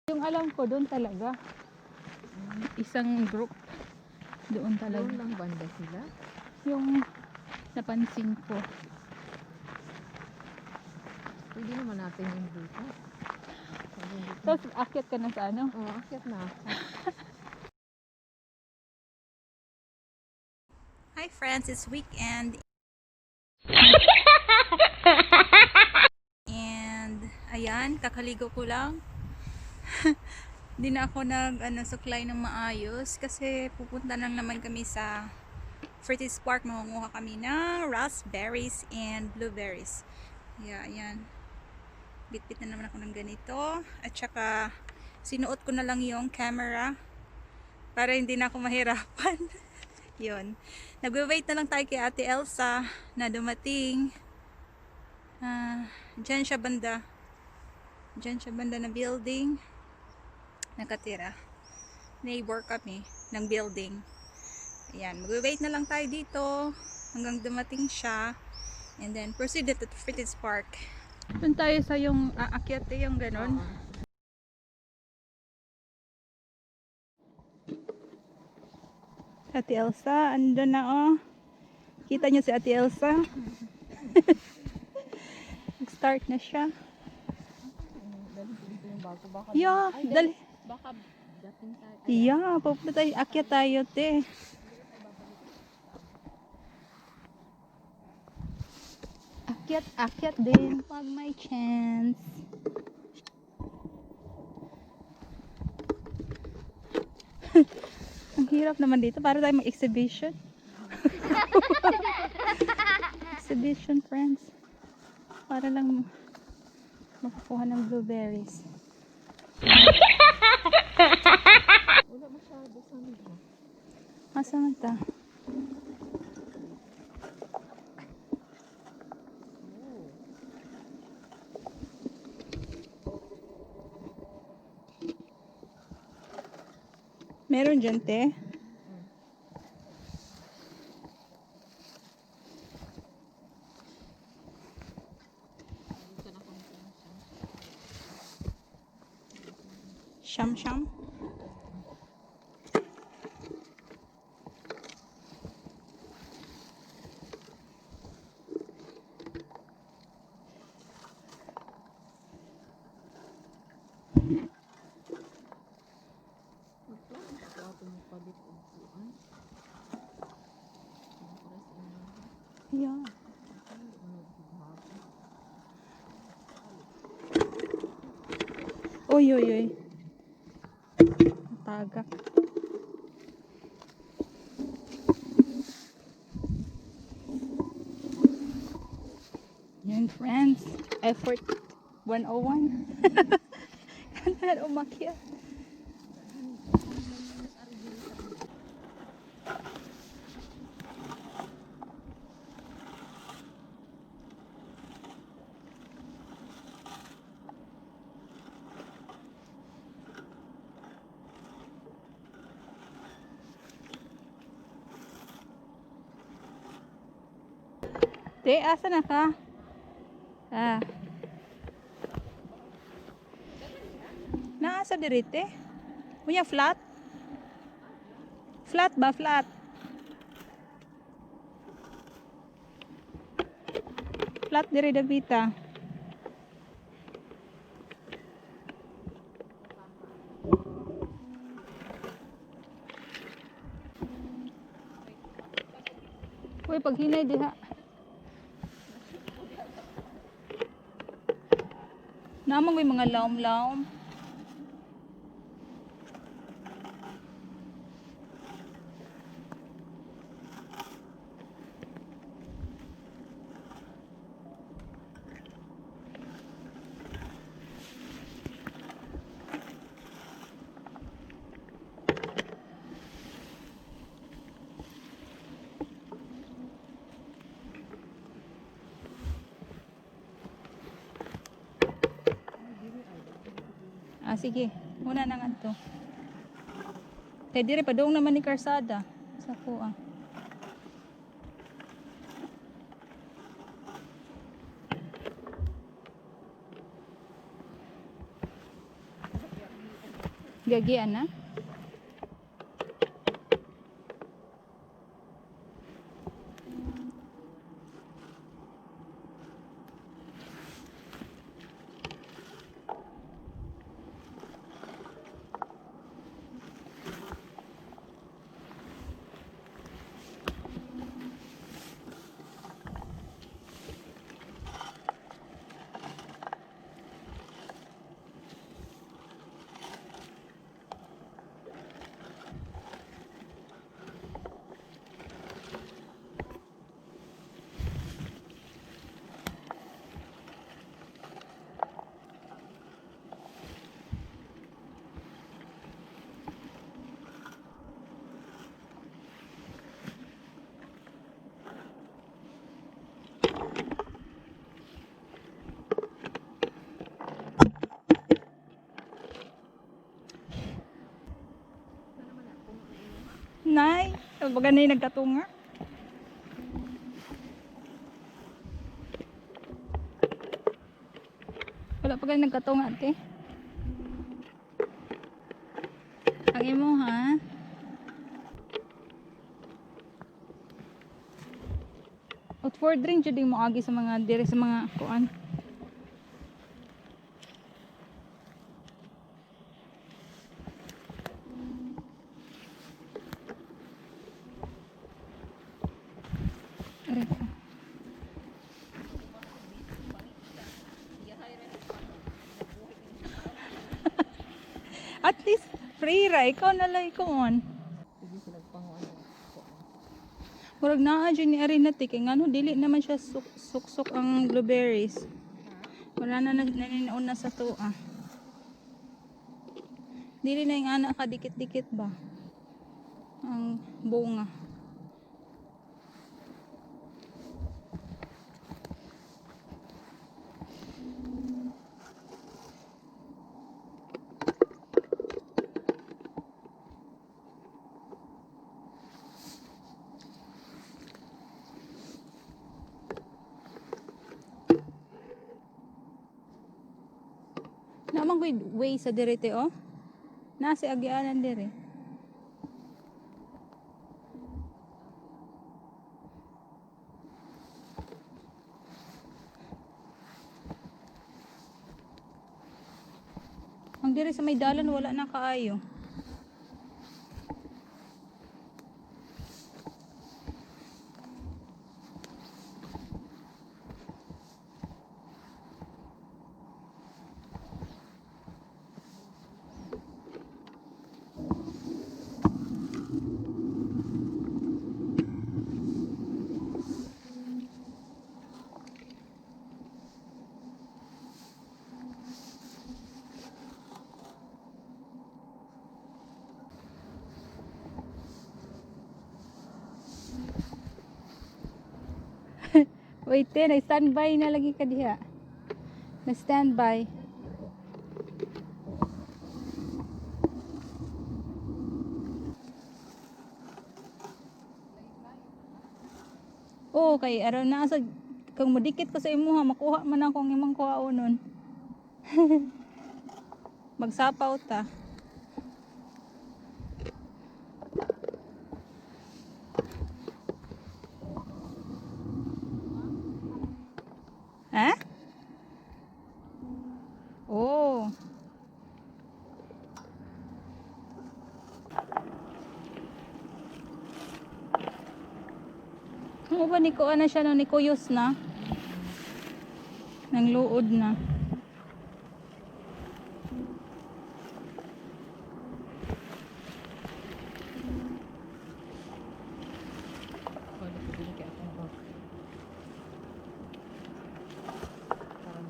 Yung alam ko doon talaga. Isang group doon talaga. Doon lang banda sila. Yung napansin ko. Pwede naman natin yung bukas. Tapos akyat ka na sa ano? Oo, akyat na ako. Hi friends, it's weekend. And ayan, kakaligo ko lang. Hindi na ako nag ano, suklay ng maayos kasi pupunta lang naman kami sa Fruities Park. Mangunguha kami ng raspberries and blueberries. Yeah, ayan. Bitbit na naman ako ng ganito. At saka sinuot ko na lang yung camera para hindi na ako mahirapan. Yun. Nagwe-wait na lang tayo kay Ate Elsa na dumating. Ah, diyan siya banda. Diyan siya banda na building. Nakatira. Neighbor kami ng building. Ayan, magwe-wait na lang tayo dito hanggang dumating siya. And then proceed to Fruities Park. Doon tayo sa yung aakyat eh, yung ganon. Ate Elsa, andun na oh. Kita niyo si Ate Elsa? Nag-start na siya. Dali dito yung bago. Baka, Yeah, ay, dali. Baka dating tayo. Yeah, pupunta tayo. Akyat tayo, te. Akyat, akyat din. Pag may chance. Ang hirap naman dito. Para tayo mag-exhibition. Exhibition, friends. Para lang makakuha ng blueberries. Wala masyado sa amin. Asa man ta? Meron dyan, te? Dito na kami siya. Sham sham? Magplano ko ato mo palit og kuan. Ang oras ina. Yeah. Uy, uy, uy. Tagak. Yan, friends. Effort 101. Kailangan umakyat. Te, asa na ka? Ah. Naasa diri te? Unya flat? Flat ba flat? Flat diri Davita. Uy, paghinay diha. Namang may mga laom-laom. Ah, sige. Muna na nga to. Kay dire padung naman ni Karsada sa kuha. Gagian na? Nay, baga na yung nagkatunga. Wala pa kayo nagkatunga, ate. Ang imo, ha? Out for drink, jud mo agi sa mga dire sa mga kuan. Aray ko. At least free ra ikaw na lang ikaw on. Sige sila panguan. Murag naa jud ni ari na ti kay ngano dili naman siya suksok ang blueberries. Wala na naninaon na sa tuwa. Dili na yung anak ka dikit-dikit ba? Ang bunga. Naman ko'y way sa direte oh. Nasa agianan dire. Ang dire sa may dalan wala na kaayo. Wait, eh, na-standby na lagi ka diha. Na-standby. Oo, kay aron na sa kung mudikit ko sa imuha, makuha man ako ang imong kuhaonon. Magsapaw ta. Ha? Oh. Ano ba ni ko ano siya no ni Kuyos na? Nang luod na. Wala ko din kay akong bag. Parang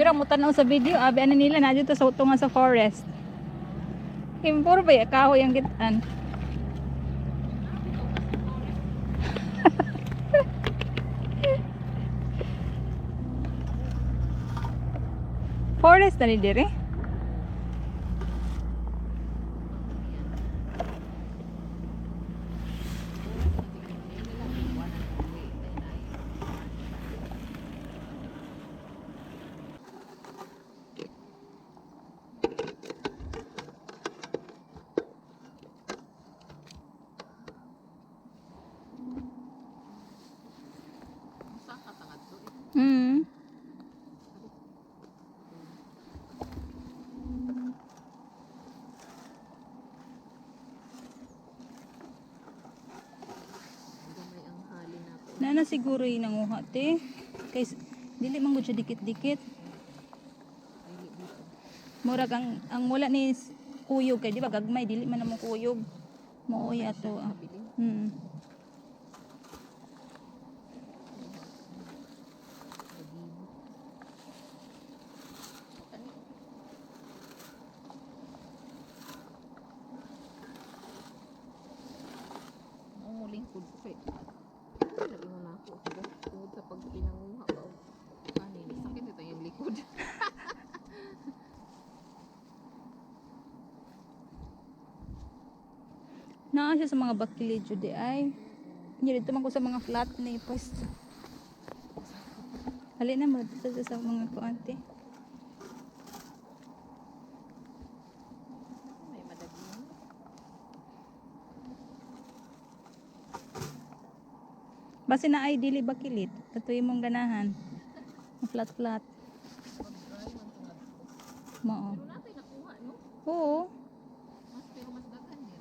Pero mo tan-aw sa video, abi ano nila na dito sa utungan sa forest. Kay puro ba ya kahoy ang kitaan. Forest na ni dire. Saan ka tangad to eh? Gamay ang hali na to. Nana siguro yung nanguha te. Kay dili man gud siya dikit-dikit. Ay, di dito. Murag ang wala ni kuyog kay di ba gagmay dili man namo kuyog. Mooy ato ah. Nabili. Nagino. Ano? Ang lingkod ko kay. Ay, lagi mo na ako. Tungod sa pagpinanguha ba? Kanin, sakit ito yung likod. Naa siya sa mga bakili jud di ay. Hindi dito man ko sa mga flat na pwesto. Hali na mo dito siya sa mga kuante. May madagino. Basta na ay dili bakilit, katuy mong ganahan. Flat flat. Mag-dry man tungod ko. Mao. Pero natay nakuha, no? Oo. Mas pero mas daghan din.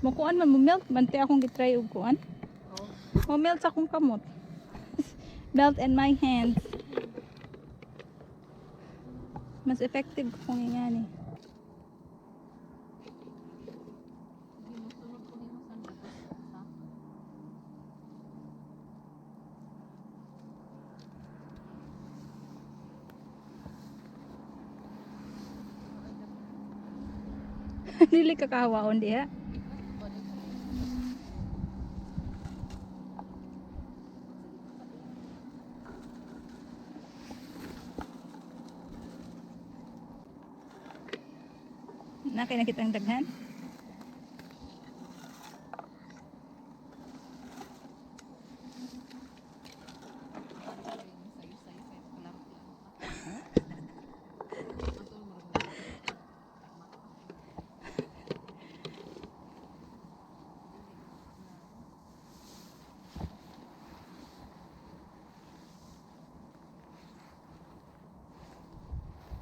Mukuan man mo melt man te akong gitry og kuan. Oh. Mo melt sa akong kamot. Melt in my hands. Mas effective kung ingani. Hindi mo sunod ko nimo sa sa. Dili ka kahawaon diha. Na kay nakita ang daghan. Sayo-sayo kay klaro-klaro. Ato mo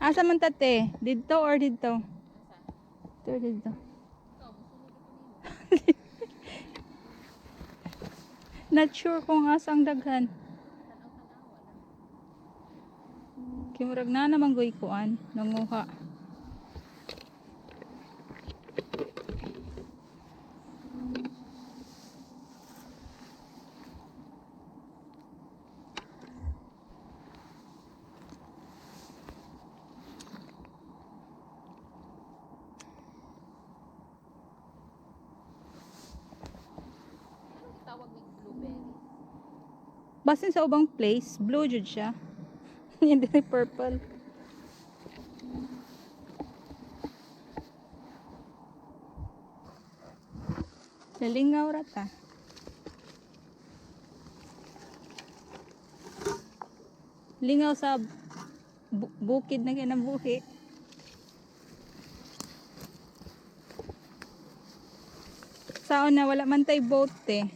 Asa man tate? Didto or didto? Didto or didto? Not sure kung asa ang daghan. Kimurag na naman goy kuan, nanguha. Anong tawag ng blueberry? Basin sa ubang place, blue jud siya. Hindi ni purple. Lalingaw ra ta. Lingaw sa bukid na kinabuhi. Sa una wala man tay boat eh.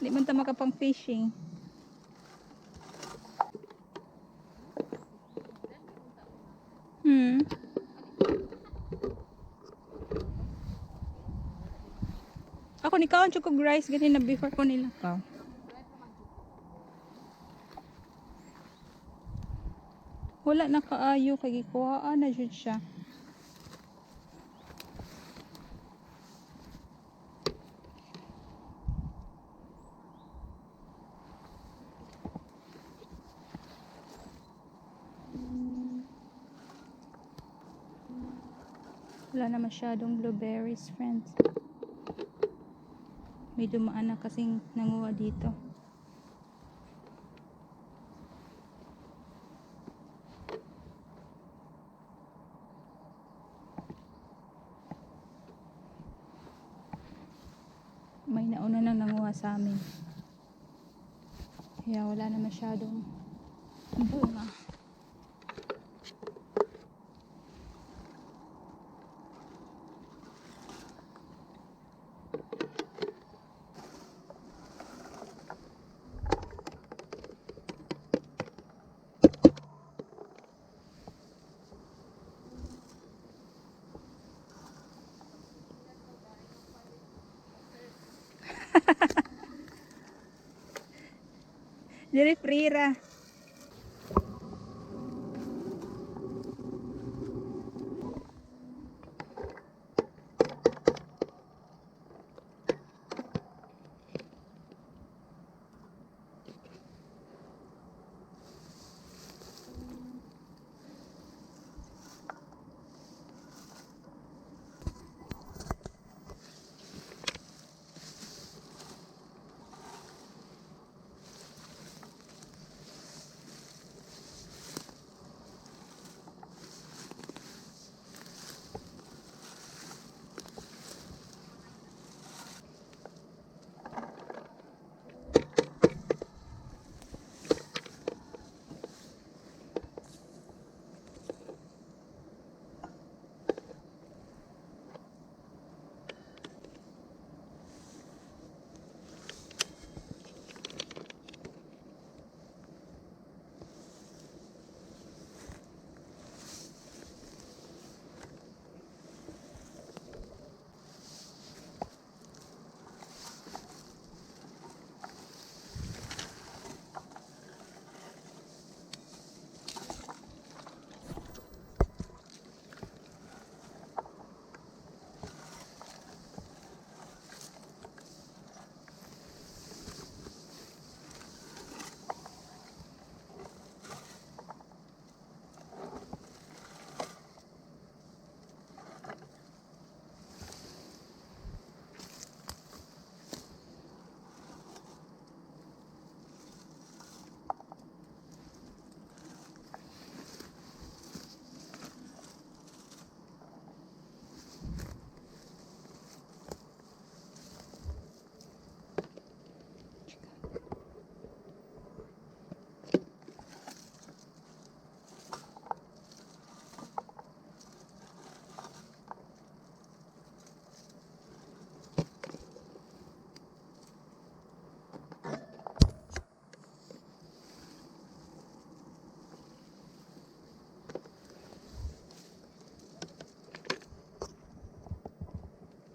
Di man ta makapang fishing. Ako ni kaon kog rice ganina before ko nilakaw. Wala na kaayo kay gikuhaan na jud siya. Wala na masyadong blueberries, friends. May dumaan na kasing nanguha dito. May nauna nang nanguha sa amin. Kaya wala na masyadong bunga. Dili free ra.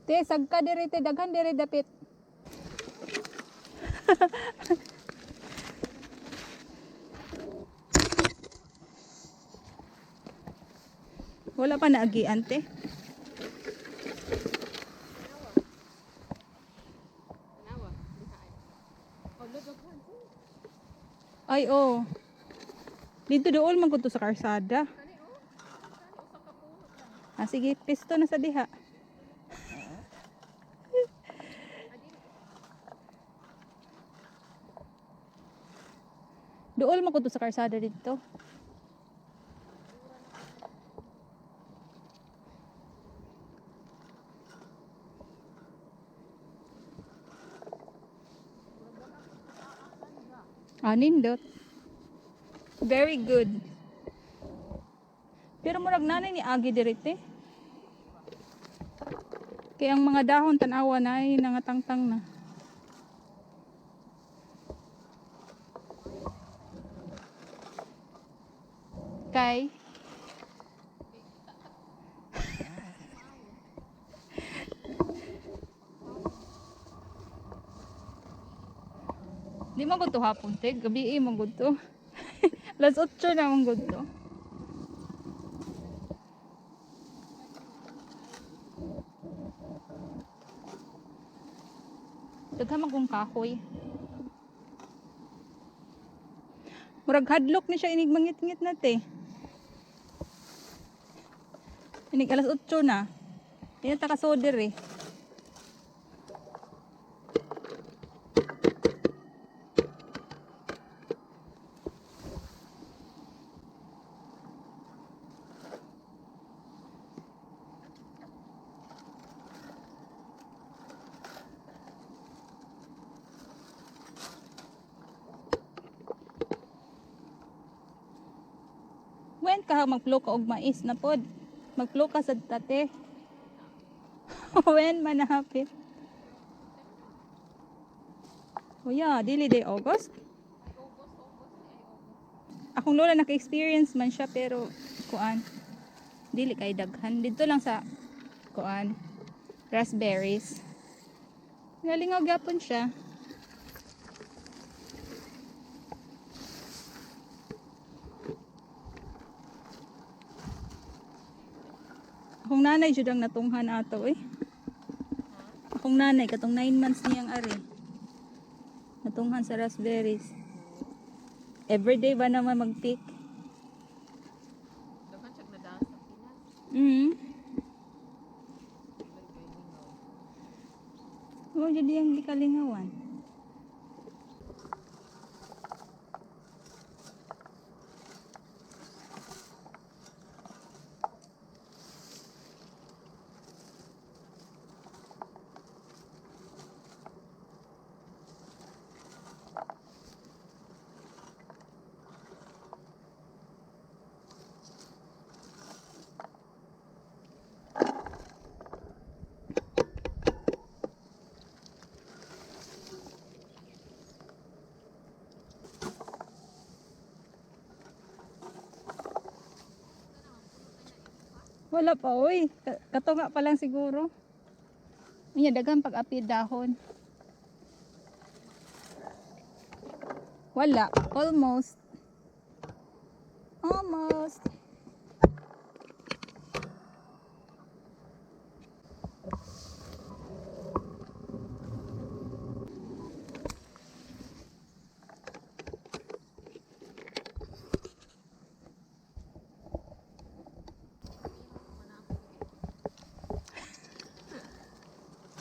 Te, sagka diri te, daghan diri dapit. Wala pa naagian te. Tanawa. Diha ay. Oh, lodoghan. Ay, oh. Dito dool man ko to sa karsada. Kani oh. Kani usa ka puno lang. Ah, sige, pisto na sa diha. Dool man ko to sa karsada dito. Ah, nindot. Very good. Pero murag nanay ni Agi dirite. Kaya ang mga dahon tanawa na ay nangatangtang na. Kay Di man gud to hapon te, gabi eh man gud to. Las 8 na man gud to. Daghan man kong kahoy. Murag hadlok ni siya inig mangit-ngit na te. Inig alas 8 na. Di na ta kasoder eh. ka magplo ka og mais na pod. Magplo ka sa tate. When man hapit? Oh yeah, dili day August. Akong lola naka-experience man siya pero kuan dili kay daghan dito lang sa kuan raspberries. Nalingaw gyapon siya. Akong nanay jud ang natunghan ato eh. Akong nanay katong 9 months niyang ari. Natunghan sa raspberries. Everyday ba naman mag-pick? Daghan siya nadaan sa Pinas. Dili kay lingaw. Oh, jadi ang gikalingawan. Wala pa, oy. Katunga pa lang siguro. Unya, daghan pag-apid dahon. Wala. Almost. Almost.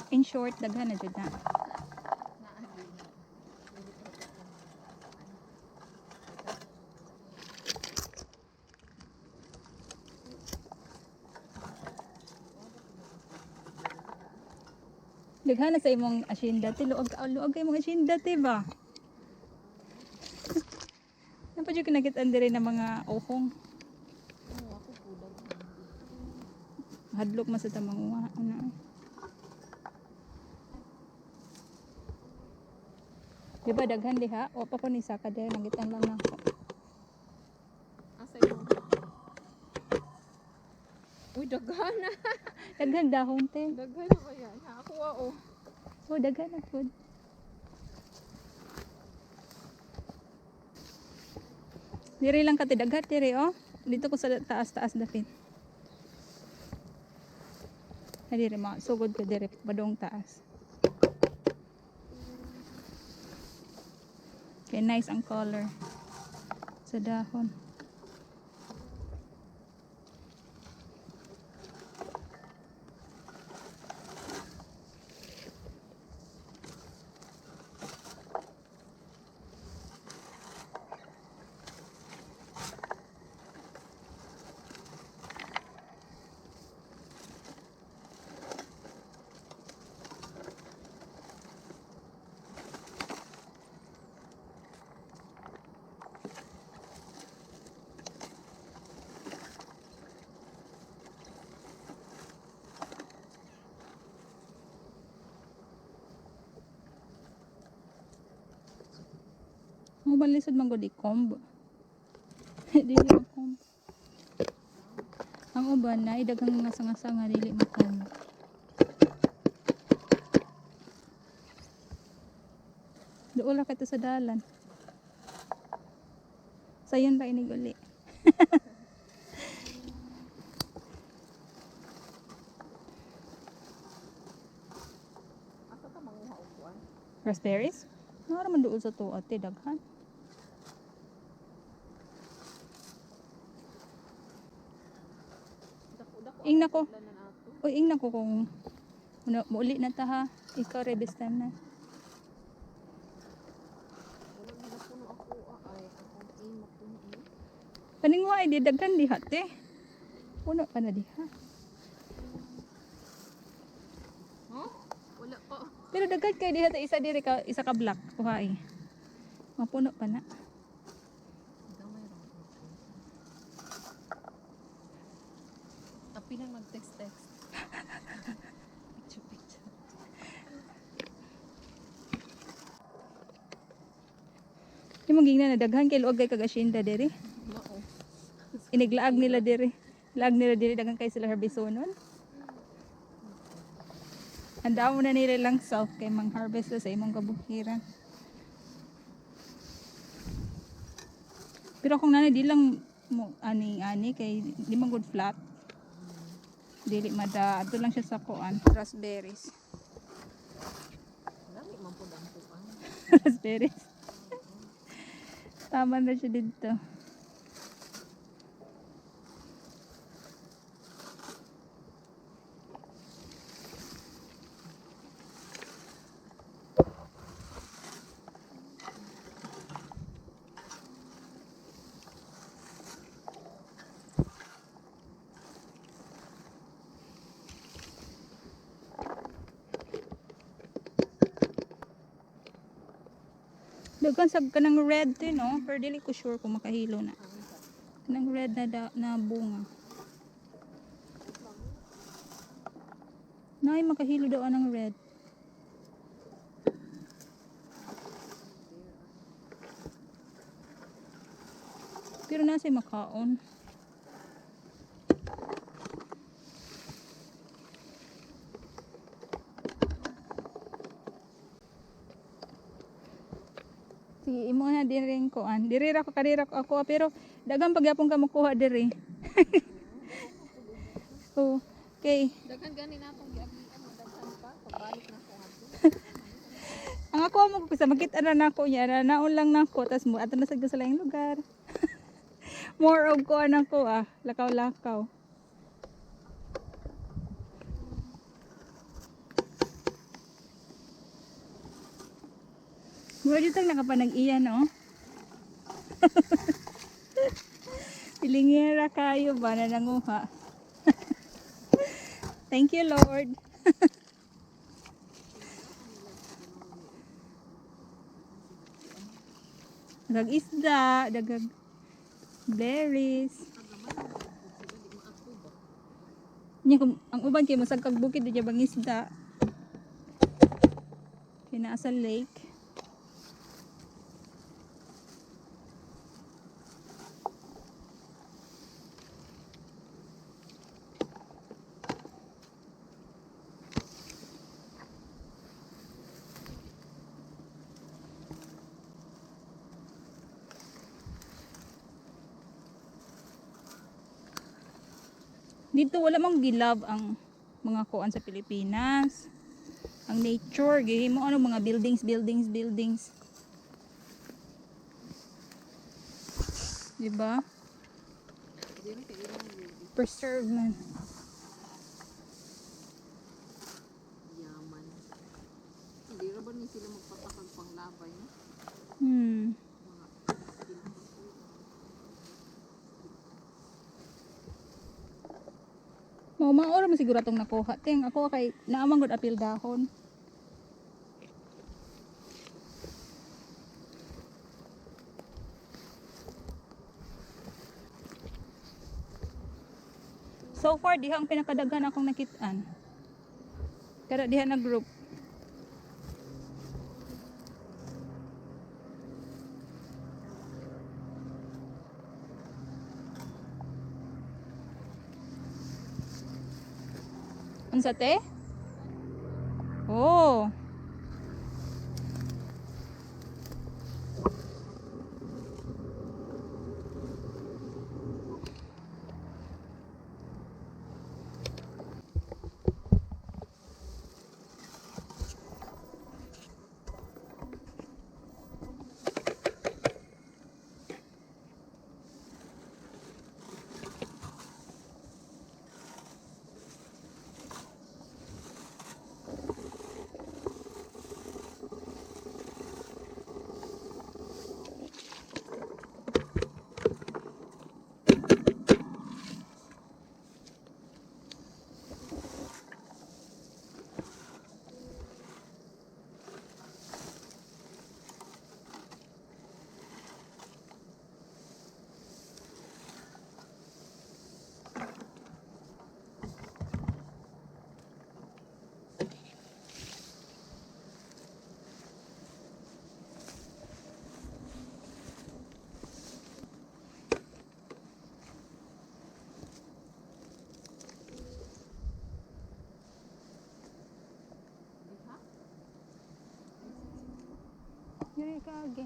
In short, daghan na jud na. Naa gyud na. Dili pa ko Daghan na sa imong asyenda te. Luag luag kay imong asyenda te ba? Napa jud kinakitaan diri na mga uhong. Oo, ako po daghan. Hadlok man sa tamang uwa. Ano? Di ba daghan diha? O pa ko ni saka diha nagitan lang nako. Asa yung... Uy, daghan na. Daghan dahon te. Daghan na ba yan? Ha, ako ah, oh. Oh, daghan na food. Diri lang ka te daghan diri oh. Dito ko sa taas-taas dapit. Ay, diri ma sugod ko diri padung taas. Okay, nice ang color sa dahon. Mo ba lisod man gud i-comb? Dili ma-comb. Ang uban na daghang mga sanga-sanga dili ma-comb. Dool ra kato sa dalan. Sayon ra inig uli. Asa ka manguha og kuan? Raspberries? Naa man dool sa tuwa te daghan. Dako dako. Ingna ko. ang na ato. Uy, ingna ko kung muna, muuli na ta ha. Ikaw rebis time na. Wala gid na puno ako ah, ay akong aim mapuno ni. Paningwa ay di daghan diha te. Puno pa na diha. Huh? Wala pa. Pero daghan kay diha sa isa diri ka isa ka block kuha eh. Mapuno pa na. Gamay ra. Imong gingnan na daghan kay luag kay kag asyenda diri. Mao. Iniglaag nila diri. Laag nila diri, daghan kay sila harbisonon. Handa mo na nila lang self kay mang harvest sa imong kabukiran. Pero kung nanay di lang mo ani ani kay di man good flat. Dili mada adto lang siya sa kuan, raspberries. Dami man pud ang kuan. Raspberries. Tama na siya dito. Daghan sa kanang red din, no? Pero dili ko sure kung makahilo na. Kanang red na, da, na bunga. Nay, makahilo daw anang red. Pero nasa makaon. Sige, imo na din rin ko an. Diri ra ko kadira ko ako pero daghang pagyapon ka makuha diri. So, okay. Daghan gani na atong giagian, daghan pa pagbalik na ko ngadto. Ang ako mo sa makita na nako niya, na naon lang nako tas mo ato na sad ko sa laing lugar. More og ko anak ko ah, lakaw-lakaw. Mura dito nakapanag-iya, no? Pilingera kayo ba na nanguha? Thank you, Lord. Dag isda, dagag berries. Nya kung ang uban kay masag kag bukid di bang isda. Kay naa sa lake. Dito wala mang gilove ang mga kuan sa Pilipinas. Ang nature, gihimo ano mga buildings, buildings, buildings. 'Di ba? Diri kay ilang Preserve man. yaman. Hindi ra ba ni sila magpatakag panglabay no? Mga Mao mao ra man siguro atong nakuha. Ting ako kay naamang gud apil dahon. So far diha ang pinakadaghan akong nakitaan. Kada diha na group. Unsa te? Oh. Diri kaagi.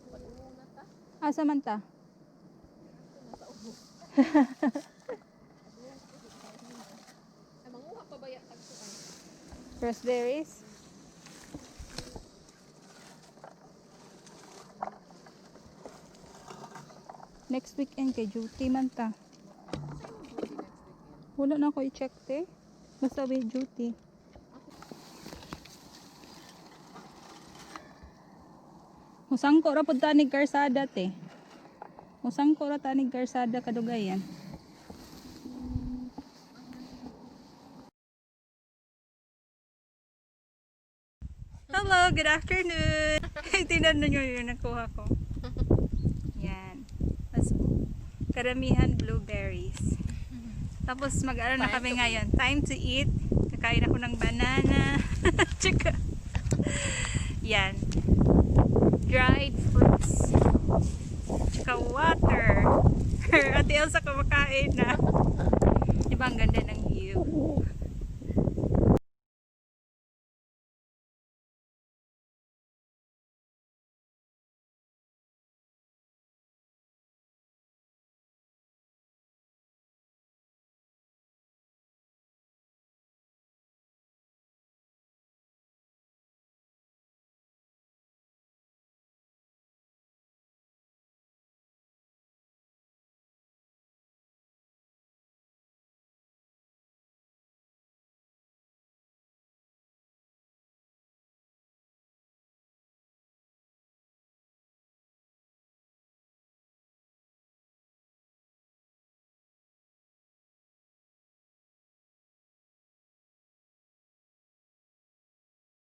Pag-una ta. Asa man ta? Nasa ubo. Ay, manguha pa ba ya tagsuan? Raspberries? Next weekend kay duty man ta. Sa imong duty next weekend? Wala na ako i-check te. Basta with duty. Musangko ra pud ta nig karsada te. Musangko ra ta nig karsada kadugayan. Hello, good afternoon. Tingnan niyo yung nakuha ko. Yan. Mas karamihan blueberries. Tapos mag-ano na Time kami to ngayon. Time to eat. Kakain ako ng banana. Tsaka, yan. Dried fruits. Tsaka water. Ate Elsa, kumakain na.